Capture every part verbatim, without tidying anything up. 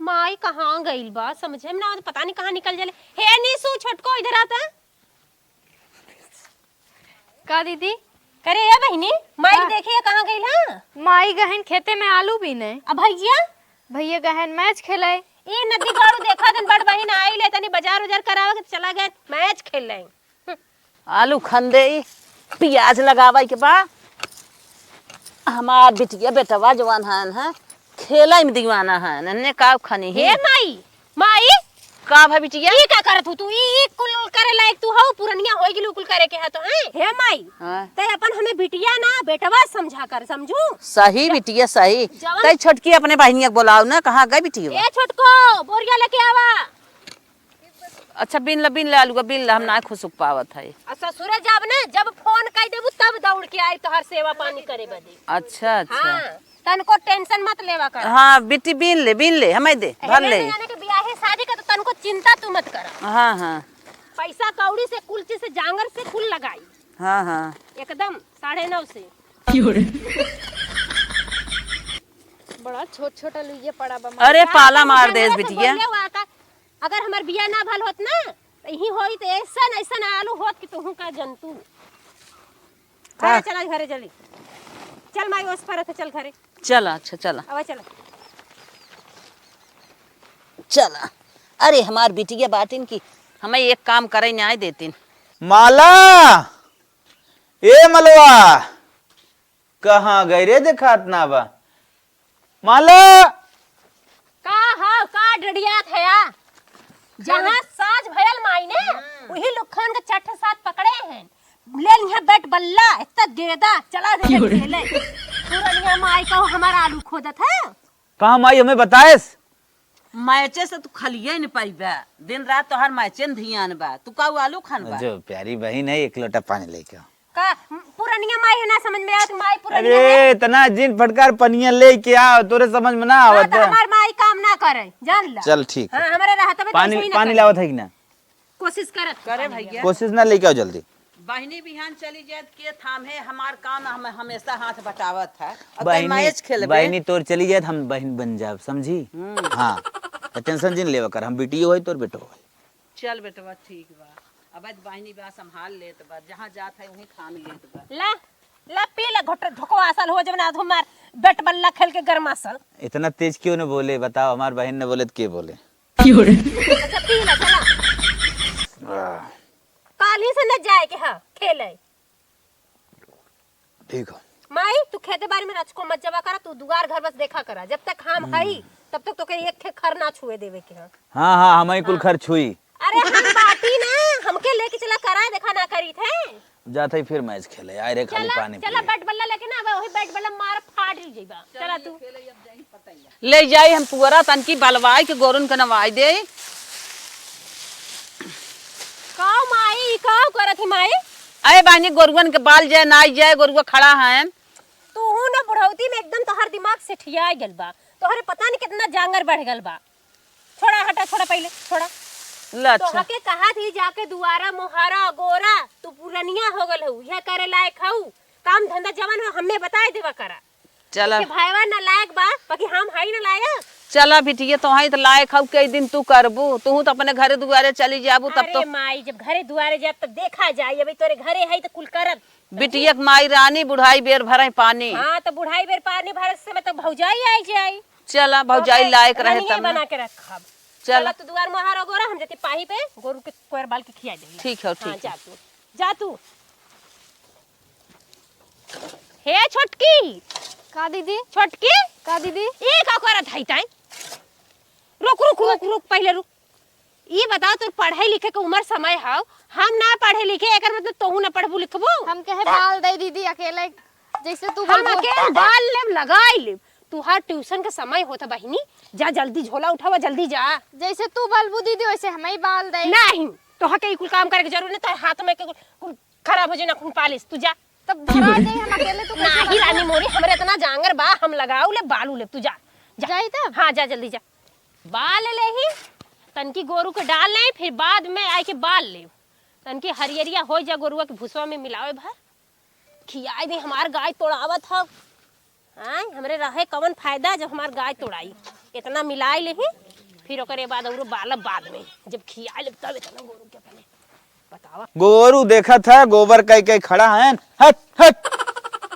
माई कहाँ गइल बा, समझे में ना आवत, पता नहीं कहाँ निकल जाले। हे नीसू, छोटको, इधर आ त। का दीदी? करे ए बहिनी, माई का? देखे कहाँ गइल ह? माई गहन खेते में आलू बीने। अब भैया? भैया गहन मैच खेले। ई नदी गाड़ू देखा दिन बड़ बहिन आइले, तनी बाजार उजार करावे के चला गए, मैच खेले। आलू खन दे, पियाज लगावे के बा। हमार बिटिया बेटवा जवान हन, हैं, खेले में दीवाना हन, एन्ने का खनी हे है? माई, माई, का भा बिटिया? ई का करत हू तू? ई, ई कुल करे लायक तू हऊ, पुरनिया होई गेलू, कुल करे के है तो, हैं? हे माई, हाँ। ते अपन हमें बिटिया ना, बेटवा समझा कर, समझू? सही बिटिया, सही। जवन तै छोटकी अपने बहिनिया के बोलाओ ना, कहाँ गई बिटिया? ए छोटको, बोरिया लेके आवा। अच्छा, बीन ला, बीन ला, आलूआ बीन ला, हम ना खुसुक पावत है। आ ससुरे जाब ना, जब फोन कइ देबू, तब दौड़ के आई तोहर सेवा पानी करे बदे। अच्छा, अच्छा। हाँ, तनको टेंशन मत लेवा कर। हाँ, बिटी बीन ले, बीन ले, हमें दे, भर एने ले। जाने के बियाहे शादी का तो तनको चिंता तू मत कर। हाँ, हाँ। पैसा कौड़ी से, कुल चीज से, जांगर से कुल लगाई। हाँ, हाँ। एकदम साढ़े नौ से। बड़ा छोट छोट लुइये पड़ा बा। अरे, का पाला मार देस बिटिया। बोले हुआ का? अगर हमार बिया ना भल होत ना, तो यही होई तो ऐसन, ऐसन आलू होत कि तुहू का जंतु। का? घरे चला, घरे चली। चल माई, ओस परत है, चल घरे। चला, अच्छा, चला। अब चला। चला। अरे, हमार बिटिया बाटिन की हमें एक काम करे न्याय देतिन। माला, ए मलवा, कहाँ गई रे, देखात ना बा। माला! का हव, का डडियात हया? जहाँ साँझ भयल माई ने, हम्म। उही लुक्खन के चट्ट साथ पकड़े हैं। ले लिहा बैट बल्ला, इतना गेदा, चला दे खेले। पुरनिया माई का हमार आलू खोदत है। कहाँ माई, हमें बताएस? मैचे से तू खलिए न पाइबा, दिन रात तोहार मैचे न धियान बा, तू का आलू खान बा? जो प्यारी बहिन है, एक लोटा पानी लेके आओ। का पुरनिया माई है, ना समझ में आवत, माई पुरनिया अरे, है। इतना जिन फटकार पनिया लेके आओ, तोरे समझ में ना हाँ, आवत तो है। हमार माई काम ना करे, जान ला। चल, ठीक है। हाँ, हमारे रहत में तो पानी, ऐसे ही ना पानी करे। लावत है कि ना? कोशिश करत करे भैया। कोशिश ना लेके आओ जल्दी। बहिनी बिहान चली जाए के थाम है, हमार काम हम हमेशा हाथ बटावत है। और तै बहिनी, मैच खेलबे। बहिनी तोर चली जाए, हम बहिन बन जाब, समझी? हम्म। हाँ, तो टेंशन जिन लेवा कर, हम बिटियो है, तोर बेटो है। चल बेटवा, ठीक बा। अब आज बहिनी बा, संभाल लेत बा, जहाँ जात है, वहीं थाम लेत बा। ला, ला, पी ला, घोट, ढोकवा असल हो, जब ना आधो मार, बैट बल्ला खेल के गरमासल। इतना तेज क्यों न बोले, बताओ, हमार बहिन न बोले तो के बोले? अच्छा, पी ला, चला। आह। काल्हि से न जाए के, हाँ, खेले। ठीक है। माई, तू खेते बारी में रचको मत जवा करा, तू दुआर घर बस देखा करा। जब तक हम हम्म। हई, तब तक तोके एक ठे खर ना छुए देवे के ह। हाँ, हाँ, हम ही कुल हाँ। खर छुई। अरे, हम बाटी ना, हमके लेके चला करा, देखा ना करी थे। जात हई फिर मैच खेले, आए रे खाली चला, पानी चला, पिए। बैट बल्ला लेके ना, अब वही बैट बल्ला मार फाड़ ली जाइबा। चला तू। ले जाई हम पुअरा तनकी बलवाई के गोरुन के नवाई दे। का माई, ई का करत ही माई? अरे बहिनी, गोरुअन के बाल जाए, नाई जाए, गोरुआ खड़ा है। तू हूँ ना बुढ़ौती में एकदम तोहर दिमाग सेठिया गल बा। तोहरे पता नहीं कितना जांगर बढ़ गल बा। छोड़ा, हटा, छोड़ा पहिले, छोड़ा। ला, अच्छा। तोहके कहा थी जाके दुआरा मोहारा अगोरा, तू पुरनिया हो गल हऊ, यह करे लायक हऊ, काम धंधा जवन हो हमें बताए देवा करा। चला। के भाईवा ना लायक बा, बाकी हम हई ना लायक। चला बिटिया, तोहई त लायक हऊ, कई दिन तू करबू, तू तो अपने घरे दुआरे चली जाबू, तब अरे तो माई, जब घरे दुआरे जाब तब देखा जाई, अभी तोरे घरे हई त कुल करब। बिटिया के माई रानी, बुढ़ाई बेर भरई पानी। हाँ, तो बुढ़ाई बेर पानी भरे से मतलब भौजाई आई जाई। चला, तो भौजाई अपने लायक रहे रहनिये तब ना। बना के रखब। चला। चला, तू दुआर मोहार अगोरा, हम जती पाही पे गोरू के कोयर बाल के खिया देही। ठीक है, हाँ, ठीक जा है। तू, जा तू। हे छोटकी। का दीदी? छोटकी। का दीदी? ई का करत हई ताई? रुक, रुक, रुक, रुक, पहिले रुक। ई बताओ, तोर पढ़े लिखे के उमर समय हव, हम ना पढ़े लिखे, एकर मतलब तोहू ना पढ़बू लिखबू? हम कहे बाल दे दीदी, अकेले जैसे तू हम बोलबू। अकेले बाल लेब, लगाई लेब। तुहार ट्यूशन के समय होत बहिनी, जा जल्दी झोला उठावा, जल्दी जा। जैसे तू बोलबू दीदी, वैसे हम ही बाल दे। नहीं, तोहा के ई कुल काम करे के जरूरत नहीं, तोहर हाथ में के कुल, कुल खराब हो जाए ना, खून पालिश, तू जा। तब धरा दे, हम अकेले तू कैसे नहीं बोलबू? रानी मोरी, हमरे इतना जांगर बा, हम लगाऊ ले, बालू ले, तू जा, जा। जाई तब? हाँ, जा जल्दी जा। बाल लेही, तनकी गोरू के डाल लेही, फिर बाद में आइके बाल लेव। तनकी हरियरिया होइ जा, गोरुआ के भुसवा में मिलावे भर। खियाई दे, हमार गाय तोड़ावत हव। आय, हमरे रहे कवन फायदा जब हमार गाय तोड़ाई। इतना मिलाए लेही, फिर ओकरे बाद औरो बालब बाद में, जब खिया लेब तब इतना गोरू के अपने। बतावा। गोरू देखत है, गोबर कई कई खड़ा है। हट, हट।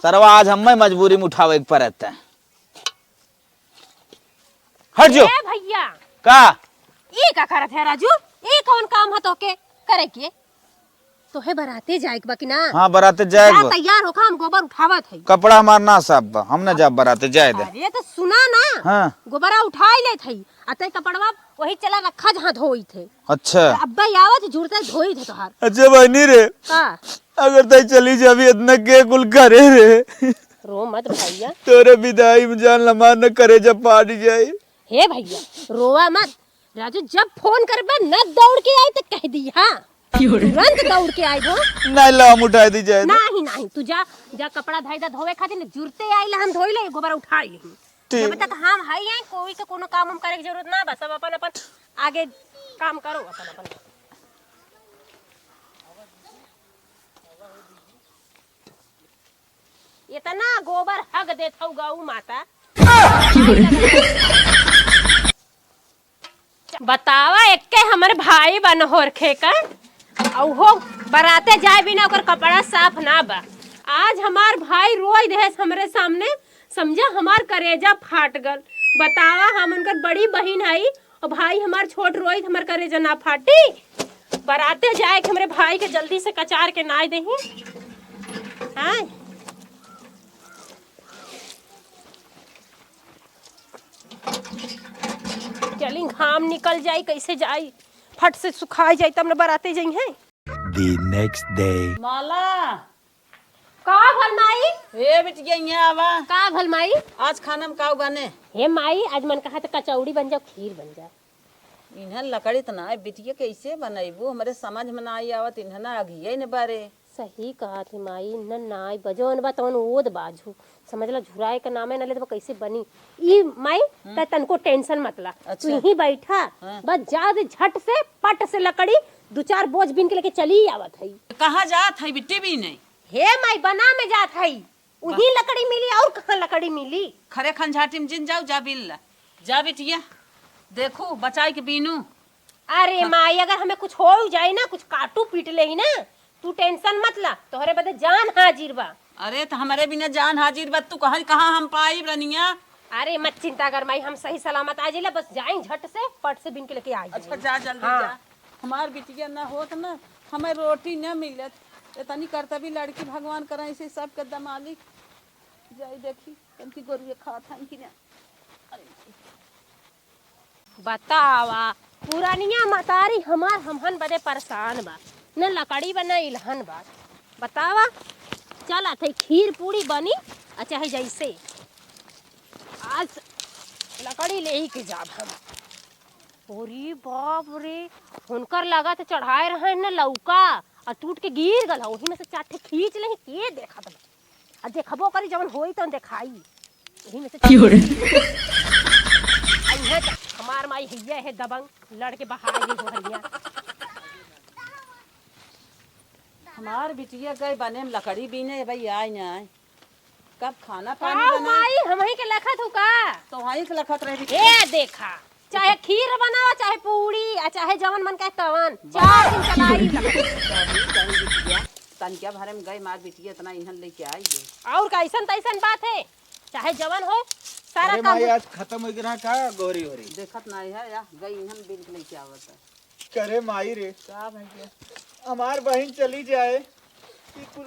सरवा आज हमें मजबूरी में उठावे के परत है। हट जो। ए भैया। का? ई का करत है राजू? ई कौन काम है तोके करे के? तोहे बराते जाए के बा कि ना? हाँ, बराते जाए के जा, बा। तैयार होखा, हम गोबर उठावत हई। कपड़ा हमार ना साफ बा, हम ना जाब बराते, जाए दे। अरे तो सुना ना। हाँ। गोबरा उठाई लेत हई, आ तै कपड़वा वही चला रखा जहाँ धोई थे। अच्छा। अब्बा आवत जुड़ते धोई थे तोहार। अच्छा बहनी रे। का? अगर तै चली जाबी इतना के कुल करे रे? रो मत भैया। तोरे विदाई में जान हमार न करेजा फाट जाए। हे भैया, रोवा मत। राजू जब फोन करबा न दौड़ के आई तो कह दी, हाँ। तुरंत दौड़ के आई हो। नहीं ला, हम उठाई दी जाए। नहीं, नहीं, तू जा, जा कपड़ा धोई दा धोवे खातिर, न जुरते आई ला हम धोई ले, गोबर उठाई ले। ठीक। जब तक हम हई हैं, कोई के कोनो काम हम करे के जरूरत ना बा, सब अपन अपन आगे काम करो, अपन अपन। इतना गोबर हग देत हऊ गऊ माता। बतावा, एक्के हमर भाई बा नहोरखे का, अउहो बराते जाए बिना ओकर कपड़ा साफ ना बा। आज हमार भाई रोई देहस हमरे सामने, समझा हमार करेजा फाट गल। बतावा, हम उनकर बड़ी बहिन हई, और भाई हमार छोट रोई, हमार करेजा ना फाटी? बराते जाए के हमरे भाई के जल्दी से कचार के नाय देही। हाँ? चली, घाम निकल जाई, कैसे जाई, फट से सुखाई जाई, तब न बराते जाई हैं। The next day. माला। का भल माई? हे बिटिया, यहाँ आवा। का भल माई? आज खाना में का उगाने? हे माई, आज मन कहा त कचौड़ी बन जाओ, खीर बन जाओ। इन्हन लकड़ी त ना, बिटिया, कैसे बनैबू? हमरे समझ में ना आई आवत, इन्हन अगिये न बारे। सही कहत ही माई, इन्हन ना आई बजौन बा तौन ओद बाजू, समझ ला झुराए का नामे न लेत बा, कैसे बनी? ई माई, हम्म। त तनको tension मत ला, अच्छा। तू यहीं बैठा, हाँ। बस जा दे झट से, पट से लकड़ी दू चार बोझ बीन के लेके चली आवत हई। कहाँ जात हई बिट्टी बीने? हे माई, बना में जात हई। उही लकड़ी मिली, और कहाँ लकड़ी मिली? खरे खंझाटी में जिन जाऊ, जा बिल ला। जा बिटिया, देखू, बचाई के बीनू। अरे हाँ। माई, अगर हमें कुछ हो जाई ना, कुछ काटू पीट लेही ना, तू tension मत ला, तोहरे बदे जान हाजिर बा। अरे, त हमरे बिना जान हाजिर बा, तू कहाँ, कहाँ हम पाई रनिया? अरे, मत चिंता कर माई, हम सही सलामत आ जाइला, बस जाई झट से, पट से बिन के लेके आ अच्छा, जाई। जा, जल्दी हाँ। जा। हमार बिटिया ना होत ना, हमें रोटी ना मिलत। इतनी करतबी लड़की भगवान करा, ऐसे सबके दमालिक। जाई देखी, तनकी गोरुए खात हन कि ना। अरे माई। बतावा, पुरनिया मतारी हमार हमहन बदे परेशान बा, न लकड़ी बा, न इलहन बा। बतावा, चल आते खीर पूड़ी बनी, आ चाहे जैसे आज लकड़ी लेही के जाब हम। अरे बाप रे, हुनकर लगा त चढ़ाए रहे न लौका, आ टूट के गिर गल, ओही में से चार ठे खींच लेही, के देखत बा। आ देखबो करी, जवन होई तवन देखाई। यही में से की हो रे? अइहे त हमार माई हइये है दबंग, लड़ के बहार गई हो हरिया। हमार बिटिया गए बने में लकड़ी बीने, भाई आए ना आए। कब खाना पानी का हो बनाई? माई, हमही के लखत हो का? तो वहीं के लखत रहे बिटिया। ए देखा, चाहे खीर बनावा, चाहे पूड़ी, आ चाहे जवन मन कहे तवन, चार दिन चलाई। तनिका भरे में गई मार बिटिया, इतना ईंधन लेके आई गई। और का, ऐसन तैसन बात है, चाहे जवन हो, सारा अरे काम माई, हो। आज खत्म हो गया का गोरी होरी? देखत नहीं है, या गई ईंधन बिल के लेके आवत है। करे माई रे, का भैया? हमार बहिन चली जाए, कि कुल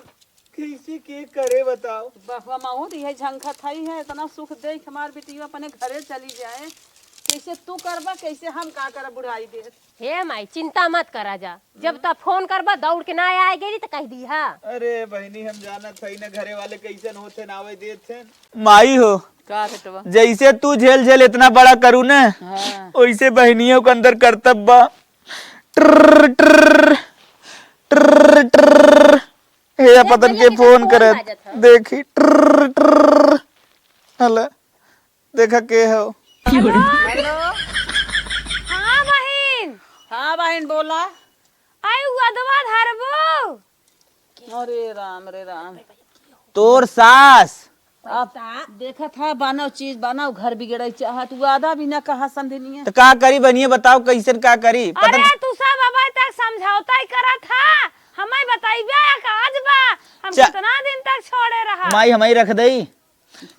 कैसे के करे बताओ? बहुआ महूँ त इहे झंखत हई है, इतना सुख देख हमार बिटिया अपने घरे चली जाए। कैसे तू करबा, कैसे हम का करब बुढ़ाई देत? हे माई, चिंता मत करा जा, जब तू फोन करबा, दौड़ के ना आए गेली त कह दीहा। अरे बहिनी, हम जानत हई ना घरे वाले कैसन होत हैं, ना आवे देत हैं। माई हो, का बेटवा? जैसे तू झेल झेल इतना बड़ा करू न, हाँ। वैसे बहनियों के अंदर करतब बा। ट्र, ट्र, ट्र, ट्र। हे, ए, पतन भैया के के फोन फोन करत। बाजत ह। देखी, ट्र, ट्र। हला, देखा के हो। हेलो। हेलो। हाँ बहिन। हाँ बहिन, बोला। आई उदवा धरबो। अरे राम रे राम। तोर सास। अब पैसा। देखत ह, बनव चीज, बनव घर बिगड़ै चाहत, वादा भी ना कहा समझनिया। तो का करी बहिनिया, बताओ कैसन का करी? पता अरे न- तू सब अबै तक समझौता ही करत ह, हमै बतैबे या काज बा, हम चा- कितना दिन तक छोड़े रहा। माई हमै रख दई।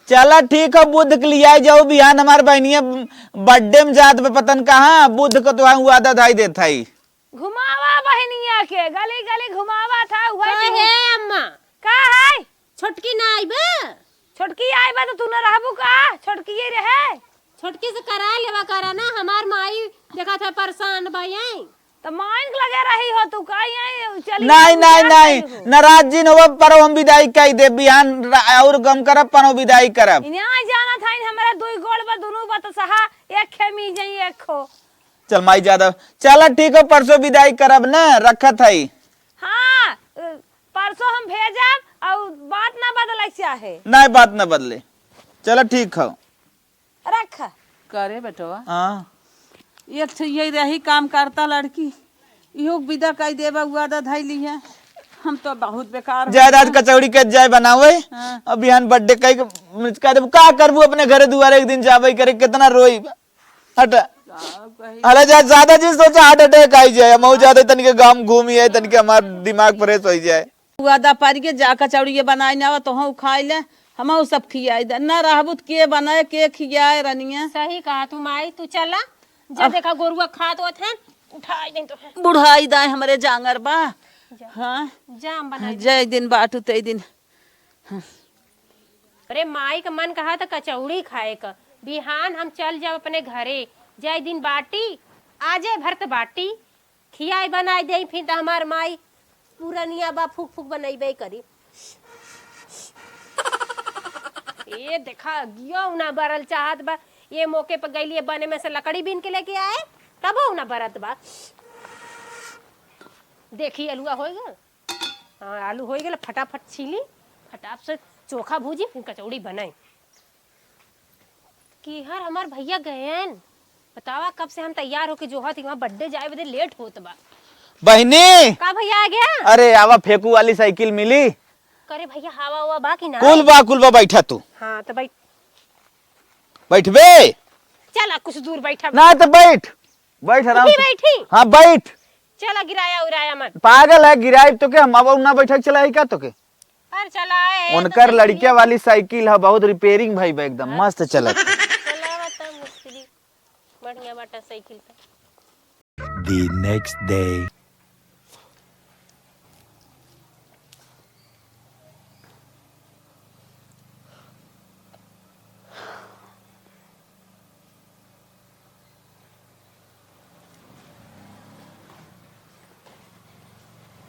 चला ठीक है, बुध के लियाई जाऊ, बिहान हमार बहिनिया birthday में जात बा, पता न कहाँ, बुध को तो हम वादा धाई देत हई। घुमावा बहिनिया के, गली गली घुमावा था, उहे का दिन। हे अम्मा? का है? छोटकी ना आइबे? छोटकी आइबे तो तू ना रहबू का? छोटकी ये रहे। छोटकी से करा लेवा करा ना, हमार माई देखा था परेशान बा यहीं। तो माइन के लगे रही हो तू का? यहीं चली नहीं, गई, नहीं, क्या नहीं, करी हो? नाराज जिन होब, परव हम विदाई कई दे, बिहान रा-, और गम करब, परव विदाई करब। इन्हें आ जाना था, इन हमारे दुई गोड़ बा, दुनू बा तो सहा, एक खे मी जाई, एक खो। चल माई ज्यादा, चला ठीक हो, परसों विदाई करब न, रखत हई। हाँ, अ, परसों हम भेजब, और बात ना बदले चाहे। नहीं, बात ना बदले। चला ठीक हो। रख। करे बेटवा। हाँ। एक ठे यही रही काम करता लड़की, इहो के विदा कई देबा, वादा धइली है। हम तो बहुत बेकार हो जाए, गया। रात कचौड़ी के जाए बनावे। हाँ। अब बिहान birthday कई के मुझका देबू, का करबू अपने घरे दुआरे, एक दिन जाबे करे, कितना रोई। हट। का कही? अरे जा, ज्यादा चीज सोचा, heart attack आई जाए। हम ज्यादा तनिके गाँव घूमी है, तनिके हमार दिमाग fresh हो जाए। वादा पारी के जा कचौड़िए बनाई ना, तोहू खाई ले, हमहू सब खियाई दे। ना रहबू त के बनाए, के खियाए रनिया? सही कहा तू माई, तू चला, जा अब देखा गोरुआ खात होत हैं, उठाई दे तो है। बुढ़ाई दाए हमरे जांगर बा। जा। हाँ। जा, हम बनाई दे। जय दिन बाटू तय दिन। अरे माई का मन कहा त कचौड़ी खाए क, बिहान हम चल जाब अपने घरे, जय दिन बाटी, आजे भर त बाटी, खियाई बनाई देई, फिर त हमार माई पुरनिया बा, फूक फूक बनइबे करी। ए देखा, गियो ना बरल चाहत बा, ये मौके पर गइली बने में से लकड़ी बीन के लेके आए, तबो ना बरत बा। देखी अलुआ होई गल। हाँ, आलू होई गल, फटाफट छीली, फटाफट से चोखा भूजी, फिर कचौड़ी बनाई। किहर हमार भइया गएन? बतावा, कब से हम तैयार होके जोहत ही, वहाँ birthday जाए बदे late होत बा। बहिनी! का भइया आ गया? अरे आवा, फेंकू वाली साइकिल मिली? करे भइया, हवा हुआ बा कि ना? कुल बा, कुल बा, बैठा तू। हाँ, तो बैठ। बैठबे? चला, कुछ दूर बैठा। ना तो बैठ, बैठ आराम यही से। बैठी? हाँ, बैठ। चला, गिराया उराया मत। पागल है, गिराइब तो के हम अब ना बैठक चला है का तो के? अरे चला है, उनकर तो लड़किया वाली साइकिल है, बहुत repairing भई बा, एकदम हाँ। मस्त चलत। चलावा त मिस्त्री, बढ़िया बाटा साइकिल पे। The next day.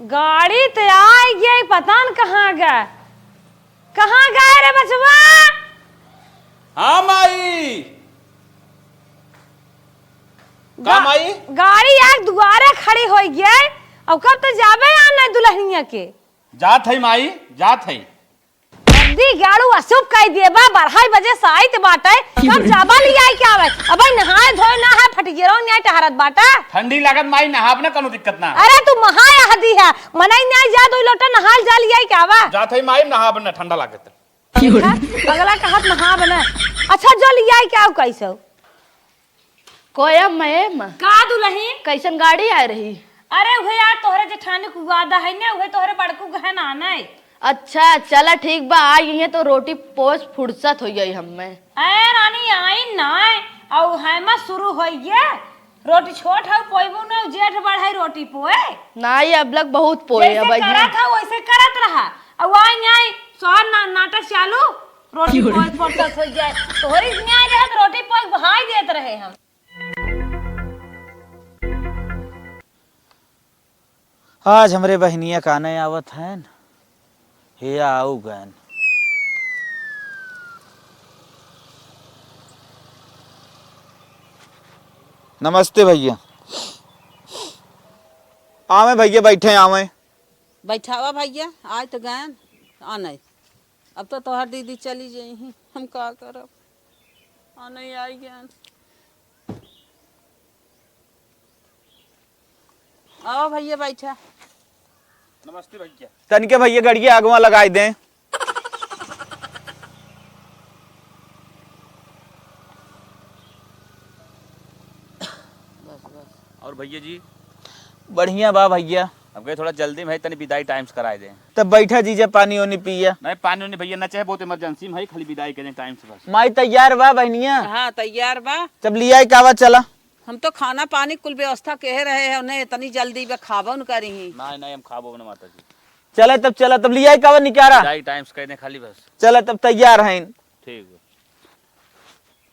गाड़ी त आइ गई, पता न कहाँ गए, कहाँ गए रे बचवा? हाँ माई। का गा-, माई? गाड़ी आके दुआरे खड़ी होइ गई, अब कब त जाबे आने दुल्हनिया के? जात है माई, जात है। दी गाड़ू अशुभ कई देबा, बारह बजे से आइत बाटे, कब जाबा लियाई के आवे? अबे नहाए धोए ना है, फटिगेरो न्याय टहरत बाटा। ठंडी लागत माई, नहाब ना, कोनो दिक्कत ना। अरे तू महाया हदी है, मनई न्याय जा, दो लोटा नहाल जा लियाई के आवा। जात है माई, नहाब ना, ठंडा लागत। ठीक है, अगला कहत नहाब ना। अच्छा जो लियाई के आऊ कैसे? कोयम एम। का दुलहिन? कैसन गाड़ी आए रही? अरे उहे यार तोहरे जेठानी क वादा है ने, उहे तोहरे बड़कू गहन आना है। अच्छा चला ठीक बा, आ इहे तो रोटी पोस फुर्सत होइ गई हम्मे। ए रानी आई ना, औ है मा शुरू होइ गे। रोटी छोट है पोइबू न, जेठ बड़ है रोटी पोए। ना ये अब लग बहुत पोए जैसे अब करत है वैसे करत रहा। औ आई आई सौ ना, नाटक चालू। रोटी पोए फुर्सत होइ जाए। तोहरी न्याय रहे तो रोटी पोए बहाई देत रहे हम। आज हमरे बहिनिया का नहीं आवत हैं, हे आऊ गन। नमस्ते भइया। आवे भइया, बैठे आवे। बैठावा भइया, आए तो गन, आ नहीं। अब तो तोहर दीदी चली जइहीं, हम का करब? आ नहीं आई गन। आओ भइया बैठा। नमस्ते भइया। तनिके भइया गड़िया आगवा लगाई दें। और भैया जी? बढ़िया बा भैया। अब गए थोड़ा जल्दी में है, तनी विदाई टाइम से कराए दे। तब बैठा जीजा, पानी ओनी पिया। नहीं, पानी ओनी भैया ना चाहे, बहुत इमरजेंसी में है, खाली विदाई करें टाइम से बस। माई तैयार बा बहनिया? हाँ, तैयार बा। तब लियाई कावा चला। हम तो खाना पानी कुल व्यवस्था केहे रहे हैं, उन्हें इतनी जल्दी बा, खाबो न करी। नहीं, नहीं, हम खाबो न माता जी। चला तब, चला तब, लियाई कावा निकारा। विदाई टाइम से कह दें खाली बस। चला तब, तैयार हैं। ठीक बा।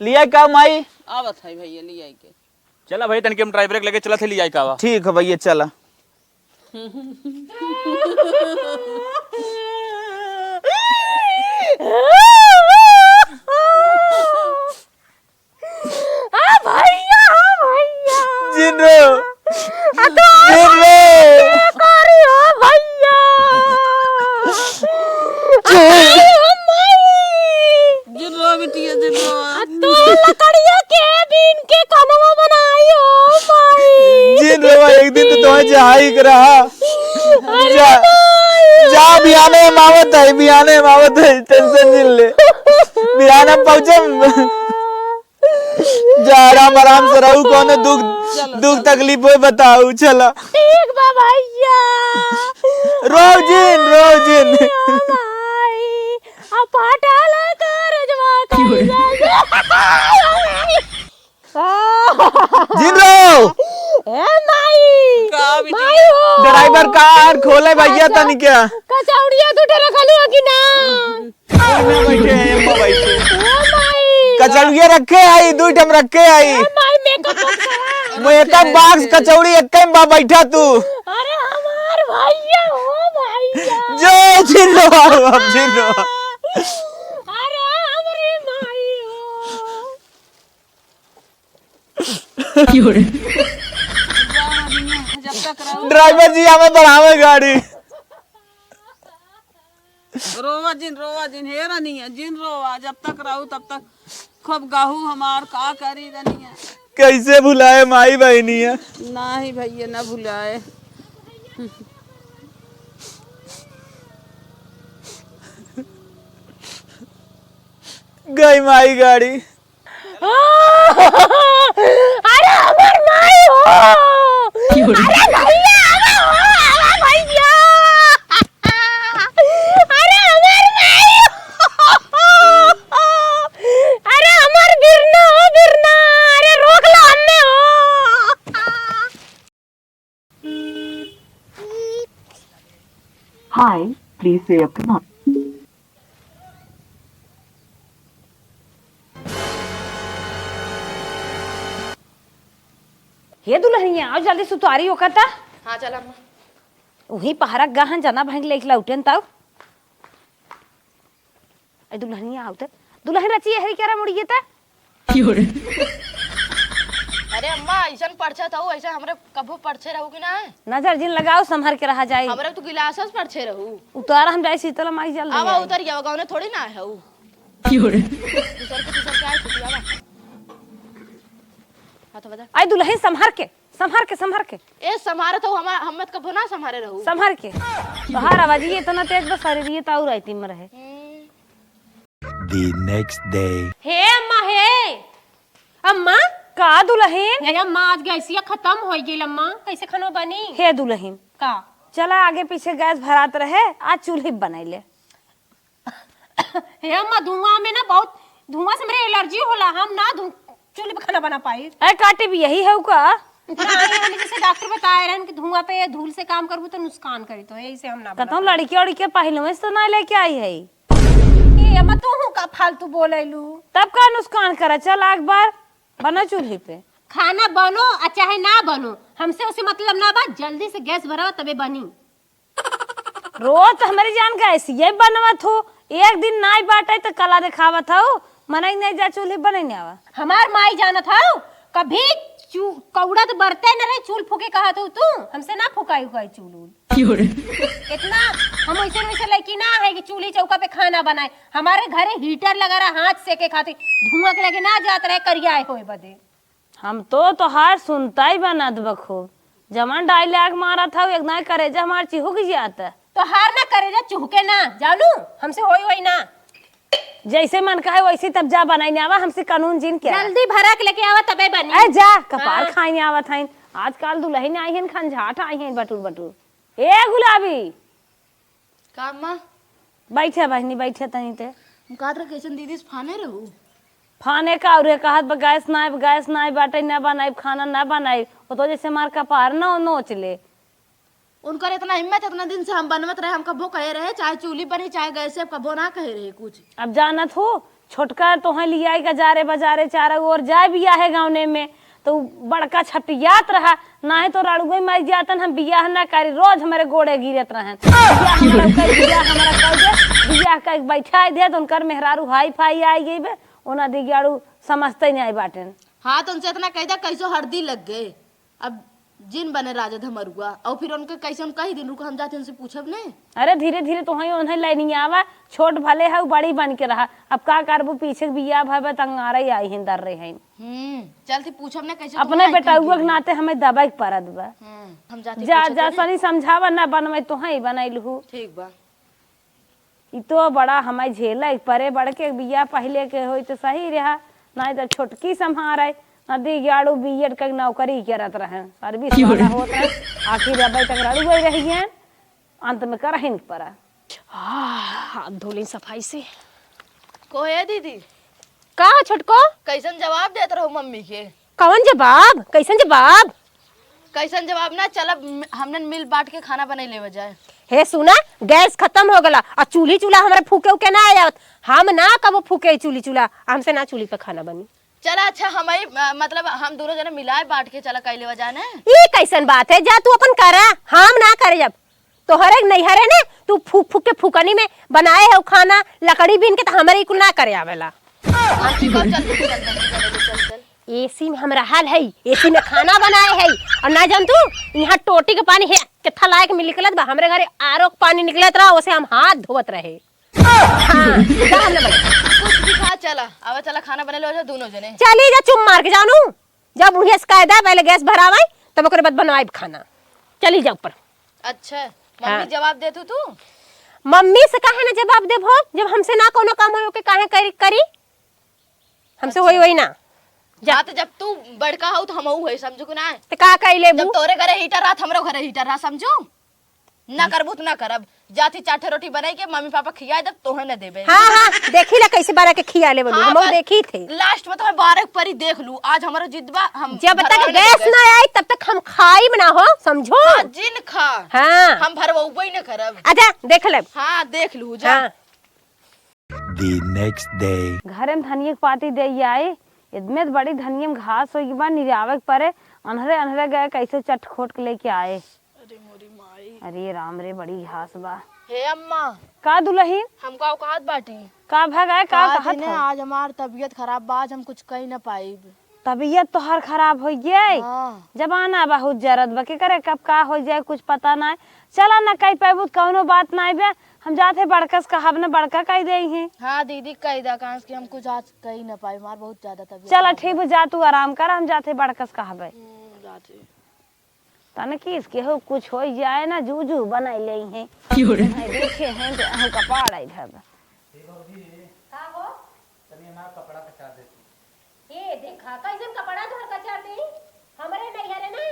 लियाई का माई? आवत है भैया, लियाई के। चला भैया, तनिक हम ड्राइवर के लगे चला थे, लियाई कावा। ठीक है भैया, चला। आ भैया, आ भैया। जिन रो। आ तो जिन रो। करी हो भैया। जिन आई हो माई। जिन रो बिटिया, जिन रो। आ तो लकड़िया के बीन के कनवा बनाई हो माई। जिन रो, एक दिन तो तुम्हें चाही के रहा। अरे जा, माई। जा, बिहाने हम आवत है, बिहाने हम आवत है, टेंशन जिन ले। बिहाने हम पहुँचम। जा, आराम, आराम से रहू, कौनो दुख, चलो, दुख चलो। तकलीफ होए, बताऊ, चला। ठीक बा भैया। रो जिन, रो जिन। ओ माई, आ फाटल करजवा की हो रे? कइसे? जिन रो। ए माई, का बिटिया? माई हो। ड्राइवर कार खोले भैया, अच्छा। तनी क्या? कचौड़िया दू ठे रखलू है कि ना? ओइमे बैठे हैं, अम्मा बैठे। ओ माई। कचौड़िया रखे आई, दुई ठम रखे आई। ओ माई, makeup box है। Makeup box, कचौड़ी एक में बा, बैठा तू। अरे हमार भैया, ओ भैया। जो जिन लो, अब जिन लो। अरे हमरे माई हो। की हो रे? जब तक रहू। ड्राइवर जी, हमें बढ़ावे गाड़ी। रोवा जिन, रोवा जिन, हे रनिया, जिन रोवा, जब तक रहू तब तक खूब गहू हमार का करी रनिया। कैसे भुलाए माई बहनिया? नाही भैया, ना भुलाए। गई माई गाड़ी। अरे हमार माई हो। अरे भैया, अरे हो, अरे भैया। अरे हमार माई हो। अरे हमार बिरना हो, बिरना। अरे रोक लो हमें हो। Hi, please say a command. हे दुल्हनिया, आओ जल्दी सुतवारी होखा ता। हाँ, चल अम्मा। उही पहरा गहन जना भैंग लेके लौटेन ताऊ। ए दुल्हनिया आवत। दुल्हन रचिए हरी केरा मुड़िए त। अरे अम्मा, ऐसन परछत हऊ, ऐसे हमरे कभू परछे रहू कि ना? नजर जिन लगाओ, संभर के रहा जाए। हमरे तू गिलास से परछे रहू। उतारा हम जाए शीतला माई जल आवा, रही है। उतर गया, गाँव में थोड़ी ना है ऊ। दूसर के, दूसर के आए छुट्टी आवा। हाथ बजा। आई दुल्हन संभर के। संभार के, संभार के। ए, संभारत हऊ, हमार, हम्मे त कबो ना संभारे रहू। संभार के। तोहार आवाज ये इतना तेज बा, शरीर ये ताऊ रायती में रहे। हम्म। The next day. हे अम्मा, हे। अम्मा। का दुल्हन? हे अम्मा, आज गैसिया खतम होइ गइल अम्मा, कैसे खाना बनी? हे दुल्हन। का? चला आगे पीछे गैस भरात रहे, आज चूल्ही बनाई ले। हे अम्मा, धुआं में ना बहुत, धुआं से हमरे एलर्जी होला, हम ना धु-, चूल्हे पे खाना बना पाई। अरे काटी भी यही है का? नहीं, हमें जैसे डॉक्टर बताए रहन कि धुआं पे या धूल से काम करबू तो नुकसान करी, तो यही से हम ना बना कतौ पाई। लड़की उड़की पहलुए से तो ना लेके आई है। ए अम्मा, तू हूँ का फालतू बोलेलू? तब का नुकसान करा, चल एक बार बना चूल्हे पे। खाना बनो आ चाहे ना बनो, हमसे उसे मतलब ना बा, जल्दी से गैस भरावा तबे बनी। रोज तो हमरी जान का ऐसी ये बनवत हो, एक दिन नाई बाटे तो कला दिखावत हो, मनई नहीं जा चूल्हे बनई नहीं आवा। हमार माई जानत हो, कभी चू-, कौड़त बरते न रहे, चूल फूके कहत हो तू, हमसे ना फुकाई उकाई चूल उल। क्यों रे? इतना हम ऐसे वैसे लड़की ना है कि चूल्ही चौका पे खाना बनाए। हमारे घरे हीटर लगा रहा, हाथ सेके खातिर, धुआं के लगे ना जात रहे, करिया होए बदे। हम तो तोहार सुनता ही बनत बा खूब। जवन डायलॉग मारत हऊ, एकदम करेजा हमार चिहुक जात। तोहार ना करेजा चुहके ना, जानू, हमसे होई होई ना। जैसे मन कहे वैसे, तब जा बनाई ने आवा, हमसे कानून जिन क्या? जल्दी भरा के लेके आवा, तबे बनी। ए जा, कपार हाँ। खाई ने आवत हईन। आजकल दुलहिन आई हईन, खंझाट आई हईन, बटुर बटुर। ए गुलाबी। का अम्मा? बैठे बहिनी, बैठे तनी ते। हम कहत रहे, कैसन दीदी से फाने रहू? फाने का, और कहत बा, गैस नाई, गैस नाई बाटे, ना बनाई, खाना ना बनाई। वो तो जैसे मार कपार न नोच ले। उनकर इतना हिम्मत, इतना दिन से हम बनवत रहे, हम कबो कहे रहे, चाहे चूल्ही बनी, चाहे गैस, अब कबो ना कहे रहे कुछ। अब जानत हो, छोटका तोहे लियाई का जा रे बाजारे, चारों ओर जाए बियाहे गावने में, तो उ बड़का छटियात रहा, नाहीं तो रड़ुए माई जातन हम बियाह ना करी, रोज हमरे गोड़े गिरत रहन, बियाह हमरा कर, बियाह हमरा कर दे, बियाह कर बैठाई दे, तो उनकर मेहरारू हाई फाई आई गई बे, ओना दिगाड़ू समझते नहीं आई बाटेन। हाँ, तो उनसे इतना कह दे, कैसो हरदी लग गए। अब जिन बने राजा धमरुआ, और फिर उनके कैसे हम कही दिन, रुको, हम जाते उनसे पूछब ने। अरे, धीरे धीरे तो हई उन्हें लाइनिया आवा, छोट भले है, बड़ी बन के रहा। अब का करबू, पीछे के बिया भवे तंगारे आई हैं, दर रहे हैं। हम्म, चलती पूछब ने कैसे अपने तुम बेटउआ के नाते हमें दबाई के परत बा। हम्म, हम जाते जा, पूछब जा, ने। सनी समझावा ना, बनवाई तो हई, बनाई लहू। ठीक बा। ई तो बड़ा हमार झेले के परे, बड़के बिया पहिले के होई तो सही रहा, नाहीं तो छोटकी सम्हारे, नदी गाड़ू बीएड के नौकरी करत रहे, सर्विस वाला होत रहे, आखिर अबे तक रड़ुए रह गए, अंत में करहिन के परा। आह, हाथ धो लें सफाई से। कोहे दीदी। का हो छोटको? कैसन जवाब देत रहो मम्मी के? कवन जवाब? कैसन जवाब? कैसन जवाब ना, चल अब मि-, हमनन मिल बांट के खाना बनाई लेवे जाए। हे सुना, गैस खतम हो गला, आ चूल्ही चूल्हा हमरे फूके उके ना आवत। हम ना कबो फूके चूल्ही चूल्हा, हमसे ना चूल्ही पे खाना बनी। चला अच्छा, हम ही, अ, मतलब हम दोनों जने मिलाए बांट के चला कई लेवा जाए ना। ई कैसन बात है, जा तू अपन करा, हम ना करे जब। तोहरे नैहरे ने तू फूक फूक के फूकनी में बनाए हो खाना, लकड़ी बीन के, तो हमरे ई कुल ना करे आवेला। हाँ, ठीक है, चल, चल, चल, चल, चल, चल। एसी में हम रहल है, एसी में खाना बनाए है, और ना जान तू, यहाँ टोटी के पानी है, केथा लायक में निकलत बा, हमरे घरे आरओ के पानी निकलत रहा, ओसे हम हाथ धोवत रहे। हाँ, जा हम ना बना। कुछ भी खा, चला, आवा, चला, खाना बना लो, दोनों जने। चली जा, चुप मार के जानू, जब उहे से कह दे, पहले गैस भरावे, तब ओकरे बाद बनवाइब खाना। चली जा ऊपर। अच्छा, मम्मी हाँ। जवाब दे तू, तू? मम्मी से काहे ना जवाब देबो, जब हमसे ना कोनो काम होई, ओके काहे करी, करी? हमसे अच्छा। होई, होई ना। जा। हाँ, तो जब तू बड़का हो, तो हमहू है, समझू कि ना? तो का कही लेबू? जब तोरे घरे हीटर रहा, तो हमरो घरे हीटर रहा, समझू? ना करबू तो ना करब। जाती चार ठे रोटी बनाई के मम्मी पापा खियाए देब, तोहे न देबे। हाँ, हाँ, देखी ला कैसे बारह के खिया ले बनी, हाँ, हमहू बस। देखी थे। लास्ट में तो बारह परी देख लू, आज हमारो जिद बा, हम जब तक भरवावे ना गैस देबे। ना आई, तब तक हम खाई ना हो, समझो? हाँ, जिन खा। हाँ। हम भरवउबे न करब। अच्छा, देख ले। हाँ, देख लू, जा। हाँ। The next day। घरे में धनिया के पाती दे आई, इतने बड़ी धनिया में घास होई बा, निरावे के परे, अन्हरे अन्हरे गए कैसे चट खोट के लेके आए। अरे मोरी माई। अरे राम रे, बड़ी घास बा। हे अम्मा। का दुलहिन? हम का कहत बाटी? का भगाए, का का कहत जाने, हो? आज हमार तबीयत खराब बा, आज हम कुछ कही ना पाइब। तबीयत तोहार खराब हो गई? हाँ। जमाना बहुत जरत बा, के करे कब का हो जाए, कुछ पता ना। चला ना कही पाइबू, कौनो बात ना बे, हम जाते बड़कस कहब ना, बड़का कही दे ही। हाँ दीदी, कही दा, काहे कि हम कुछ आज कही ना पाइब, हमार बहुत ज्यादा तबीयत चला खराब ठीक बा। बा, जा तू आराम कर, हम जाते बड़कस कहबे। हम्म, जाते। तनकी इसके हो कुछ हो जाए ना, जू जू बनाई ले हैं। क्यों रे? भाई देखे हैं तो हम कपाड़ आई धब। हे भौजी, का हो? तनी हमार कपड़ा कचार दे तू। ए देखा, कैसन कपड़ा तोहर कचार दे? हमरे नैहरे ना,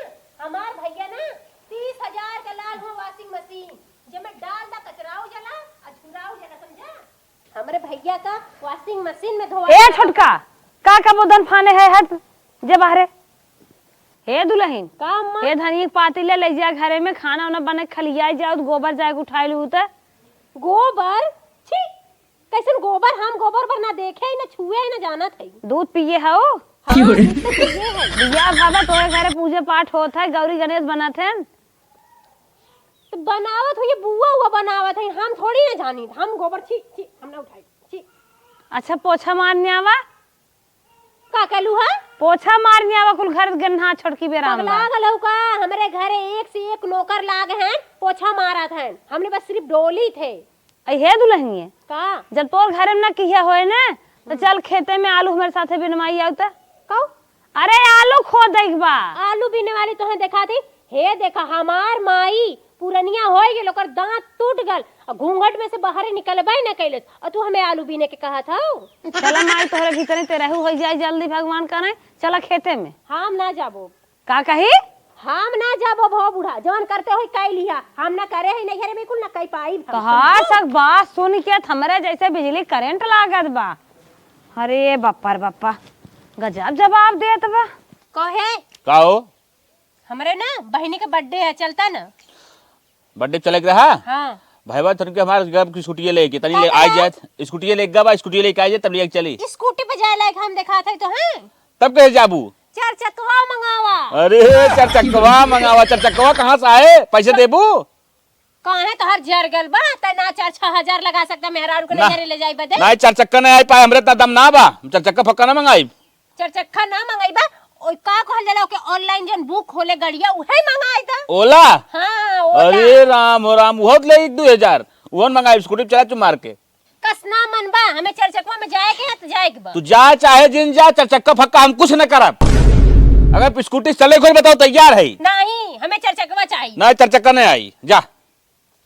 हमार भैया ना, तीस हजार का लाल हो washing machine, जेमे डाल दा कचराओ जाला, आ झुराओ जाला, समझा? हमरे भैया का washing machine में धोआ ए छोटका, का का बोदन फाने है, हट जे बाहरे। हे दुलहिन, का अम्मा? हे धनिया के पाती ले, ले जा घरे में, खाना उना बने खलियाई जाओ, गोबर जाए के उठाई लू त। गोबर? छी, कैसन गोबर? हम गोबर ओबर ना देखे ही, ना छुए ही, ना जानत है। दूध पिए हो? हाँ, दूध तो पिए है। बिया बाबा तोरे घरे पूजे पाठ होत है, गौरी गणेश बनत है। तो बनावत हो, ये बुआ हुआ बनावत है, हम थोड़ी ना जानी, हम गोबर छी, छी, हम ना उठाई, छी। अच्छा, पोछा मारने आवा। का कहलू है? पोछा मारने आवा, कुल घर गन्हा छोटकी बेराम बा। पगला गलऊ का? हमरे घरे एक से एक नौकर लाग हैं, पोछा मारत हैं, हमने बस सिर्फ डोली थे। अई हे दुलहिनिये, का? जब तोर घरे में ना किहे होए ना, तो हम्म। चल खेते में आलू हमरे साथे बिनवाई आउ त। कऊ? अरे आलू खोदे के बा। आलू बीने वाली तोहे देखा दी। हे देखा, हमार माई पुरनिया होइ गेल, ओकर दाँत टूट गल, अ घूँघट में से बाहरे निकलबइ न कइलस, अ तू हमें आलू बीने के कहत हउ? चला माई, तोहरे भीतरे तेरहू होइ जाइ, जल्दी भगवान करइँ, चला खेते में। हम ना जाबो। का कही? हम ना जाबो भो बूढ़ा, जउन करते होइ कइ लिहा, हम ना करे हइ नइहरे में कुल ना कइ पाइब हम। तोहार सब बात सुन के त हमरे जइसे बिजली करंट लागत बा। अरे बप्पा रे बप्पा, गजब जवाब देत बा। कहे? का हो? हमरे ना बहिनी के birthday है, चलता ना? Birthday चले के रहा? हाँ। भइया, तनिके हमार गब की स्कूटिये लेके, तनी का ले आइ भइया? जात। स्कूटिये लेके गबा, स्कूटिये लेके आइ जात, तब लेके चली। स्कूटी पे जाए लायक हम देखात है तो हैं? तब कहे जाबू? चार चकवा मंगावा। अरे, चार चकवा मंगावा, चार चकवा कहाँ से आए? पैसे देबू? काहे तोहर जर गल बा? तै ना चार छह हजार लगा सकता, मेहरारू के ना। नैहरे ले जाई बदे? ना, चार चक्का ना आइ पाए, हमरे इतना दम ना बा, हम चार चक्का फक्का ना मंगाई। चार चक्का ना मंगाई बा, ओइ का कहल जाला ओके, online जौन book होले गड़िया, उहे मंगाई दा। ओला? हाँ, ओला। अरे राम हो राम, उहो ले एक दो हजार, उहो मंगाई, स्कूटी पे चला चु मार के। कस ना मन बा, हमें चार चकवा में जाए के है तो जाए के बा। तू जा चाहे जिन जा, चार चक्का फक्का हम कुछ न करब। अगर स्कूटी से चले कोई बताओ तैयार है। नहीं, हमें चार चकवा चाहिए। ना, चार चक्का नहीं आई, जा।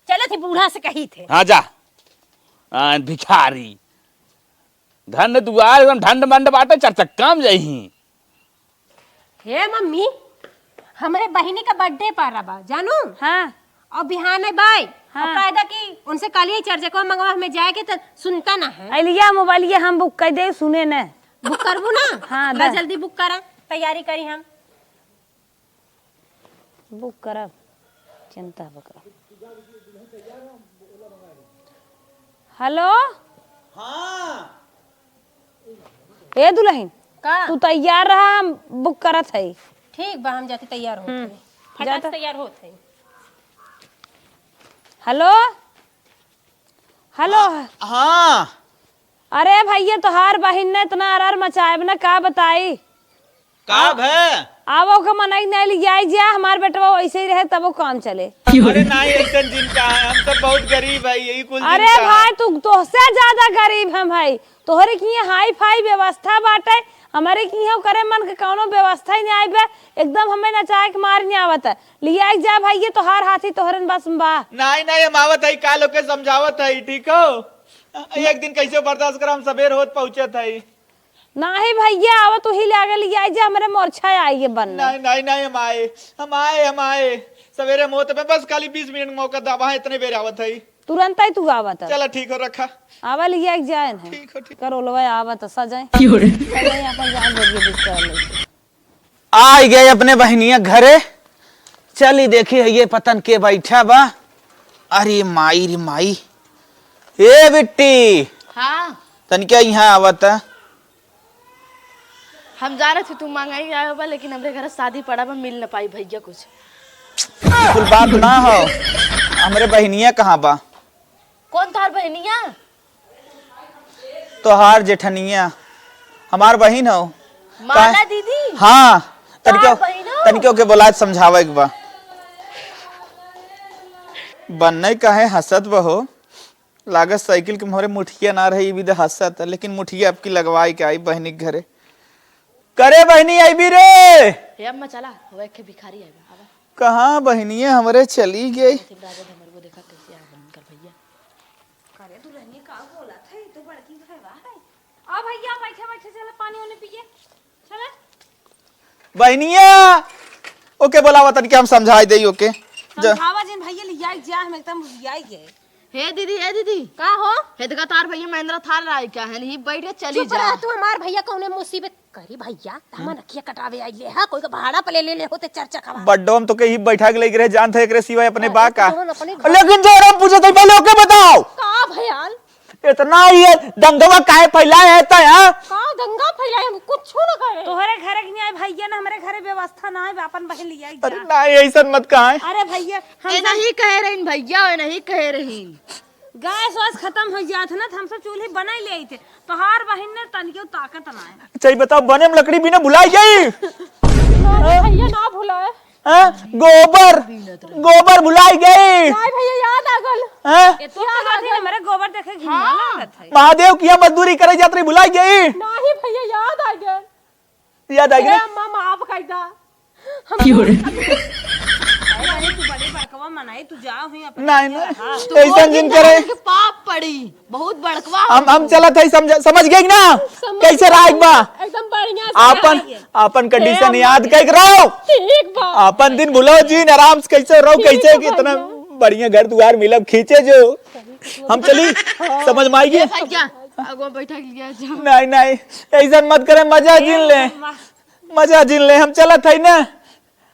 चलत ही बूढ़ा से कही थे। हाँ, जा। आ, भिखारी। घर में दुआर एकदम ढंड मंड बाटे, चार चक्का में जइही। हे मम्मी, हमरे बहिनी का birthday पारा बा, जानू? हाँ। अउर बिहाने बाय। हाँ। अउर कायदा कि उनसे कहलिए चार चकवा मंगवा, हमें जाए के त सुनता ना है। अलिया मोबाइलिया हम book कर दे, सुने न। Book करबू ना? हाँ, ला दा। जल्दी book करा, तैयारी करी हम। Book करब, चिंता बकरा। Hello। हाँ। ए दुलहिन, का? तू तैयार रहा, हम book करत हई। ठीक बा, हम जाके तैयार होत हम्म, हई। फटाक जाता। से तैयार होत हई। Hello। Hello। हाँ, हाँ। अरे भइया, तोहार बहिन ने इतना अरर मचाएब न, का बताई? का आ-, भे? आवो के मनई नहीं लियाई जा, हमार बेटवा वैसे ही रहे, तबो काम चले। अरे नहीं, ऐसन जिन का है, हम सब बहुत गरीब है, यही कुल जिन अरे का है। भाई, तू तोहसे ज्यादा गरीब हम भाई। तोहरे किहाँ हाई फाई व्यवस्था बाटे, हमरे किहाँ करे मन के कौनो व्यवस्था ही नहीं आइबे। एकदम हमें नचाए के मार नहीं आवत है। लियाई जा भाई, ये तोहार हाथी तोहरन बस में बा। नहीं, नहीं, हम आवत है, काल ओके समझावत है, ठीक हो? एक दिन कैसे बर्दाश्त करा, हम सबेर होत पहुँचत है। नाही भइया, आवा तू ही ले आगे ले आई जा, हमरे मोर्छा आई है बनने। नहीं, नहीं, नहीं, हम आए, हम आए, हम आए। सवेरे मोत में बस खाली बीस मिनट मौका दा, वहाँ इतने बेर आवत है। तुरंत ही तू आवत है। चला ठीक हो, रखा। आवा ले आगे जाए न। ठीक हो, ठीक। करोलवा आवत है, सजाए। क्यों रे? सजाए अपन जान दे दिए बिस्तर लेके। आई गए अपने बहिनिया घरे। चली देखी है ये पतन के बैठा बा। अरे माई रे माई। ए बिट्टी। हाँ। तनिका यहाँ आवत। हम जा रहे थे, तू मंगाई आए बा, लेकिन हमरे घर शादी पड़ा बा, मिल न पाई भइया कुछ। कुल बात ना हो। हमरे बहिनिया कहाँ बा? कौन तोहार बहिनिया? तोहार जेठनिया हमार बहिन हो। माला काहे? दीदी? हाँ, तोहार तनिको, बहिन हो? तनिको के बोलाए समझावे के बा। बन्ने काहे हंसत बहो? लागत साइकिल के मोहरे मुठिया ना रहे, ई भी हंसत, लेकिन मुठिया आपकी लगवाए के आई बहिनी के घरे। करे बहिनी, अइबी रे? हे अम्मा, चला, वो एक भिखारी आइबा, आवा। कहाँ बहिनिया हमरे चली गई? सिमराज, हमर वो देखा कैसे आ गए उनकर भइया। अरे दुल्हनिया, का बोलत है? ई तो बड़की भइया है। आ भइया, बैठे बैठे चला पानी उनी पिए। चला। बहिनिया, ओके बोलावा तनिक, हम समझाई देई ओके। जा। समझावा जिन भइया, लियाई जा, हम एकदम लियाई गए। हे दीदी, हे दीदी। का हो? हे देखा, तार भइया महिंद्रा थार लाए क्या है? नहीं, बैठ के चली चुप जा। रह तू, हमार भइया कौने मुसीबत करी भइया, त हमार नकिया कटावे आइले हा, कोई का भाड़ा पे ले ले ले होते चार चकवा। बड्डो हम तो कहीं बैठा के लेके रहे, जानते एकरे सिवाय अपने हाँ, बा एक का? तो हम अपने घर लेकिन जो हम पूछे थे पहले ओके बताओ। का भयाल? इतना ये दंगवा काहे फैलाए है तै, हाँ? का दंगा फैलाए? हम कुछ ना करे। तोहरे घरे के नहीं आए भइया ना, हमरे घरे व्यवस्था ना है, अपन बहिन लिया अरे जा। ना, ऐसन मत कहा है। अरे भइया, हम ए, सब नहीं कहे रहीन भइया, ए, नहीं कहे रहीन। गैस वैस खत्म हो जात है ना, तो हम सब चूल्हे बनाई ले आई थे। तोहार बहिन ने तनिको ताकत ना है। अच्छा, ये बताओ, बने में लकड़ी बिना भुलाई गई? नहीं भइया, ना भुलाए। हाँ? गोबर, गोबर भुलाई गई। नहीं भइया, याद आ गल। हाँ? ये तो याद आ गल। हमरे गोबर देखे घिनवा हाँ। लागत है। महादेव की यहाँ मजदूरी करे जात रही, भुलाई गई। नहीं भइया, याद आ गल। याद आ गल। अम्मा, माफ कर दा। हम क्यों रे? अरे, तू बड़े बड़कवा मनाई, तू जाओ ही अपने नहीं, नहीं। हाँ। ऐसन जिन करे। के पाप पड़ी, बहुत बड़कवा। हम, हम चलत है, समझ, समझ गई ना? समझ कैसे राग बा? एकदम बढ़िया से आपन, रहिए। आपन condition हे याद अम्मा। कइके रहो। ठीक बा। आपन दिन भुलाओ जिन, आराम से कैसे रहो, ठीक कैसे बा कि इतना भैया। बढ़िया घर दुआर मिलब, खींचे जो। हम चली, समझ में आई गई? ए भैया, अगो बैठा के लिया जाओ। नहीं, नहीं, ऐसन मत करे, मजा जिन ले। अम्मा। मजा जिन ले, हम चलत है ना।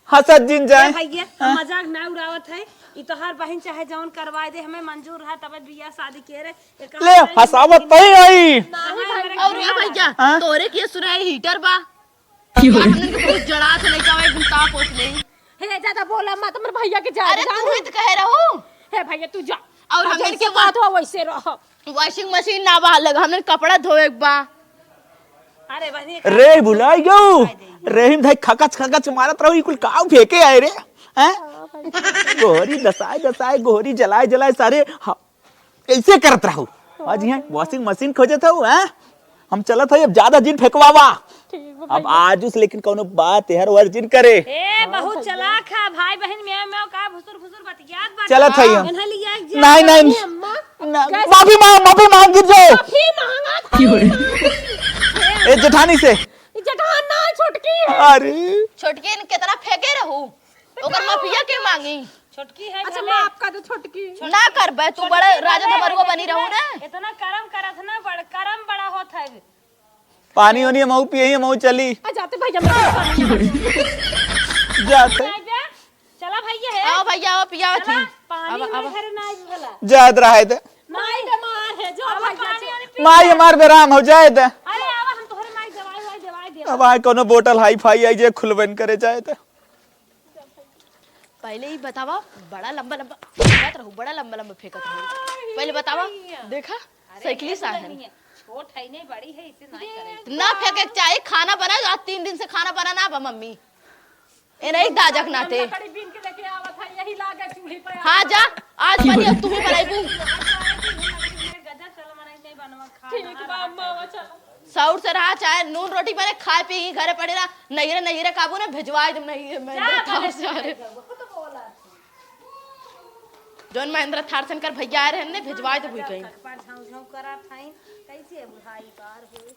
हंसत जिन जाए। ए भैया, हम हाँ। मजाक ना उड़ावत है। ई तोहार बहिन चाहे जौन करवाए दे, हमें मंजूर है, तबे बियाह शादी के रे। एकर ले, हंसावत तई आई। नहीं भाई, और ए भैया, हाँ? तोरे के सुनाई heater बा। हमन के बहुत जड़ा से लइका बा, एकदम ताप होत नहीं। हे, ज्यादा बोला मत, हमर भैया के जा, अरे, जा। तू ही तो कहे रहू। हे भैया, तू जा। और तू हमन जैसे के कहत हो, वैसे रह। Washing machine ना बा, लग हमने कपड़ा धोए के बा। अरे बहिनी, रे, भुलाई गयो। रे, हम धाई खकच खकच मारत रहो, ई कुल काऊ फेंके आए रे? हैं? गोहरी दसाए दसाए, गोहरी जलाए जलाए, सारे ह-, ऐसे करत रहो। आज यहाँ washing machine खोजत हो, हैं? हम चलत है, अब ज्यादा जिन फेंकवावा। ठीक बा अब भैया। आज उस लेकिन कौनो बात है, हर वर्जिन करे। ए, बहुत चलाक है, भाई बहिन में, में का भुसुर भुसुर बतियात बाटे। चलत है हम। इन्हें लिया एक नहीं, नहीं। अम्मा, ना, कैसे? माफी मांग, माफी मांग, गिर जाओ। माफी मांगा था। ए, जेठानी से। ई जेठान ना, छोटकी है। अरे। छोटकी ने कितना फेंके रहू, ओकर माफिया के मांगी। छोटकी है अच्छा, भले। माफ कर दे छोटकी। ना करबे, तू छोटकी बड़ा भले राजा धमरुआ है, बनी लेकिन रहू ना। इतना करम करत ना, बड़ करम बड़ा होत है। पानी ओनी हमहू पियई, हमहू चली। आ, जाते भैया, मैं पानी जाते। नहीं बे। चला भैया है। आओ भैया, आओ, पियावत चला, ही। पानी अब, में अब। घर ना आइब भला। जात रहा है तो। माई बीमार है, जो अब भैया पानी जा। वानी पी माई ले। हमार बेराम हो जाए तो। अरे आवा, हम तोहरे माई दवाई वाई दवाई दे। अब आए कोनो बोतल हाई फाई आई जे खुलबन करे जाए तो। पहले ही बतावा, बड़ा लंबा लंबा फेंकत रहू, बड़ा लंबा लंबा फेंकत रहू। पहले बतावा, देखा, अरे, साइकिल ये सा तो है। नहीं है। छोट है, नहीं बड़ी है, इसे नहीं करे। ना फेंके के चाही, खाना बना, आज तीन दिन से खाना बना ना बा मम्मी। ए नहीं दाजक नाते। लकड़ी बीन के लेके आवत है, यही लागे चूल्ही पे। हाँ जा, आज बनी, अब तू ही बनाई बू। गजब चल मनाई नहीं बनवा खा ठीक बा, अम्मा, चलो। सौर से रहा, चाहे नून रोटी बने, खाए पी ही घरे पड़े रहा, नहिरे, नहिरे काबू ने भेजवाए तुम नहिरे में जा, थार से आ रहे। बहुत बोला। जौन महेंद्र थार से इनकर भैया आए रहे ने, भेजवाए तो भूल गई। पर झाँव झाँव करा थाइन, कैसे बुढ़ाई पार होई?